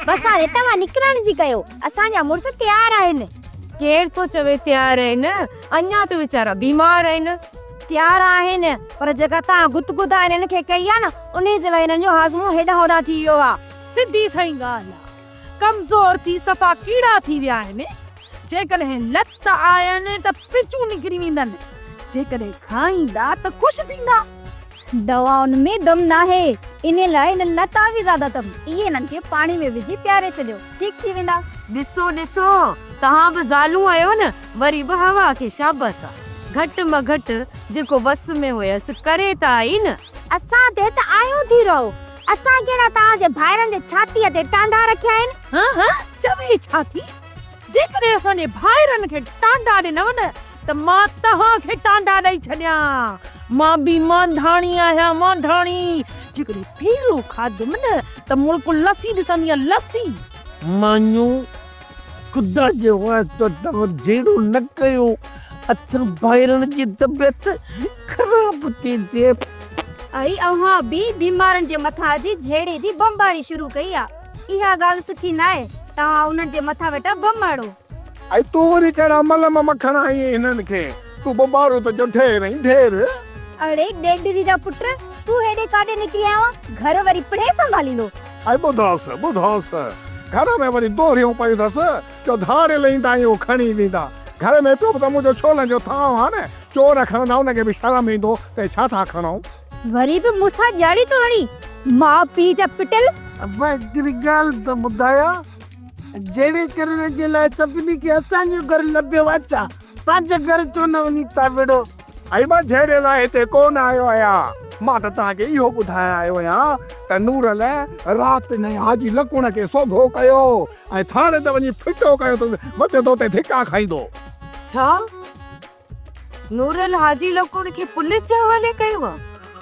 بس هاڻي توهان نڪرڻ جي ڪيو، اسان جا مڙس تيار آهن. ڪير ٿو چوي تيار آهن، اڃا ته ويچارا بيمار آهن. تيار آهن، پر جيڪا توهان گت گدا هنن کي ڪئي آهي نه، انهي جي لاء هنن جو هاضمو هيڏانهن هوڏانهن ٿي ويو آهي. سڌي سئين ڳالهه آ. ڪمزور ٿي صفا ڪيڙا ٿي ويا آهن. جيڪڏهن لت آين ته پچون نڪري ويندن. جيڪڏهن کائيندا ته خوش ٿيندا. دوائن ۾ دم ناهي، انهي لاء هنن لاء تعويذ اٿم. اهي هنن کي پاڻي ۾ وجهي پياري ڇڏيو، ٺيڪ ٿي ويندا. ڏسو ڏسو، توهان به زالون آهيو نه، وري به حوا کي شابس آ. گهٽ م گهٽ جيڪو وس ۾ هيس ڪري ته آئي نه. اسان تي ته آيون ٿي رهو. اسان ڪهڙا توهان جي ڀائرن جي ڇاتيء تي ٽانڊا رکيا آهن؟ هه هه، چوي ڇا ٿي؟ جيڪڏهن اسان جي ڀائرن کي ٽانڊا ڏنو نه ته مان توهان کي ٽانڊا ڏئي ڇڏيان. مان به مانڌاڻي آهيان، مانڌاڻي. جيڪڏهن پيرو کاڌم نه ته ملڪ لسي ڏسندينء، لسي. مانيون، خدا جي واسطو توهان جهيڙو نه ڪيو، اسان ڀائرن جي طبيعت خراب ٿي ٿئي. ائي اوهان به بيمارن جي مٿان اچي جهيڙي جي بمباري شروع ڪئي آ. اها ڳالهه سٺي ناهي. توهان انهن جي مٿان ويٺا بم هڻو. ائي تون وري ڪهڙا ملم مکڻ آئين هنن کي. تون بمبارو ته جو ڍير ۽ ڍير. اڙي ڏيڏري جا پٽ، تون هيڏي ڪاڏي نڪري آيو آن؟ گهر وري پڻهين سنڀاليندو. ائي ٻڌوس، ٻڌوس. گهر ۾ وري دوريون پيون اٿس، جو ڌاڙيل ايندا ۽ اهو کڻي ويندا. گهر ۾ پيو به ته منهنجو ڇولن جو ٿانء آ نه، چور کڻندا ان کي به شرم ايندو ته هي ڇا ٿا کڻون. وري به مون سان ڄاڙي ٿو هڻين، ماء پيء جا پٽيل. ابا هڪڙي ڳالهه ته ٻڌايان، جهيڙي ڪرڻ جي لاء سڀني کي اسان جو گهر لڀيو آ ڇا؟ پنهنجي گهر ڇو نه وڃي ٿا وڙهو؟ ۽ مان جهيڙي لاء هتي ڪو نه آيو آهيان. مان ته توهان کي اهو ٻڌائڻ آيو آهيان ته نورل رات ۾ حاجي لڪڻ کي سوگهو ڪيو ۽ ٿاڻي تي وڃي ڦٽو ڪيو ته وتي تو تي ڌڪا کائيندو. ڇا؟ نورل حاجي لڪڻ کي پوليس جي حوالي ڪيو آ؟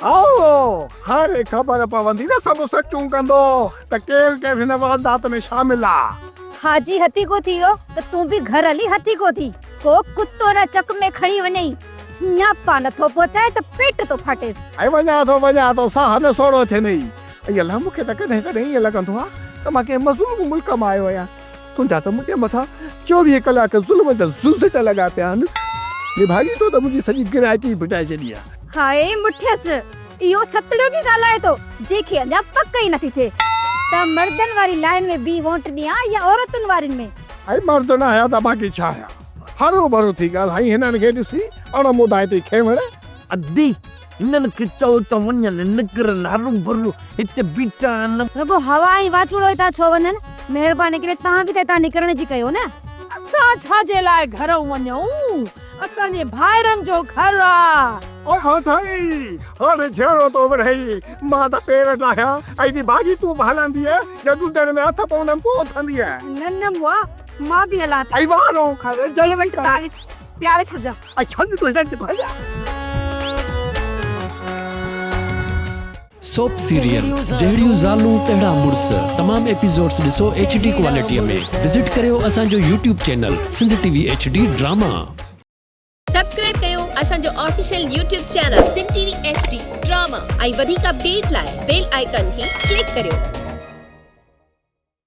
هائو، هاڻي خبر پوندي نه سڀ سچون ڪندو ته ڪير ڪير هن واردات ۾ شامل آ. حاجي هٿيڪو ٿي ويو ته تون به گهر هلي هٿيڪو ٿي. ڪو ڪتو نه چڪ ۾ کڻي وڃئي. نياپا نه ٿو پهچائي ته پيٽ ٿو ڦاٽيس. ۽ وڃان ٿو وڃان ٿو ساهه نه سوڙهو ٿينئي. اي الله مون کي ته ڪڏهن ڪڏهن ائين لڳندو آ ته مان ڪنهن مظلوم ملڪ مان آيو آهيان. تنهنجا ته منهنجي مٿان 24 ڪلاڪ ظلم جا زوزٽ لڳا پيا آهن. نڀاڳي تو ته منهنجي سڄي گراهڪي ئي ڦٽائي ڇڏي آ. هاء مٺيس، اهو ستڙيو به ڳالهائي ٿو، جنهن کي اڃا پڪ ئي نٿي ٿئي ته مردن واري لائين ۾ بيهي وونٽ ڏيان يا عورتن وارين ۾. ۽ مرد نه آهيان ته باقي ڇا آهيان؟ هروڀرو ٿي ڳالهائين هنن کي ڏسي اڻ مدائتي کينوڻ. ادي، هنن کي چئو ته وڃن نڪرن هروڀرو هتي بيٺا آهن. رڳو هوا ۽ واچوڙو هتان ڇو وڃن؟ مهرباني ڪري توهان به ته هتان نڪرڻ جي ڪيو نه. اسان ڇا جي لاء گهرئون وڃون؟ اسان جي ڀائرن جو گهر آ. اوء ها سائين، هاڻي جهيڙو ٿو وڙهئي. مان ته پير لاهيان ۽ جي ڀاڄي تون به هلندينء يا ڏندڻ ۾ هٿ پوندم پوء اٿندينء. نه نه مئا، مان به هلان ٿي. ۽ وارو کر، جلدي ڪر. تعويذ پياري ڇڏجان. ۽ ڇڏ تون هنن کي ڀلا. سوپ سيريل جهڙيون زالون تهڙا مڙس تمام ايپيسوڊس ڏسو ايڇ ڊي ڪوالٽي ۾ وزٽ ڪريو اسان جو YouTube channel Sindh T V H D drama. Subscribe ڪيو اسان جو official YouTube channel Sindh T V H D drama ۽ وڌيڪ اپڊيٽ لاء بيل آئيڪان کي ڪلڪ ڪريو.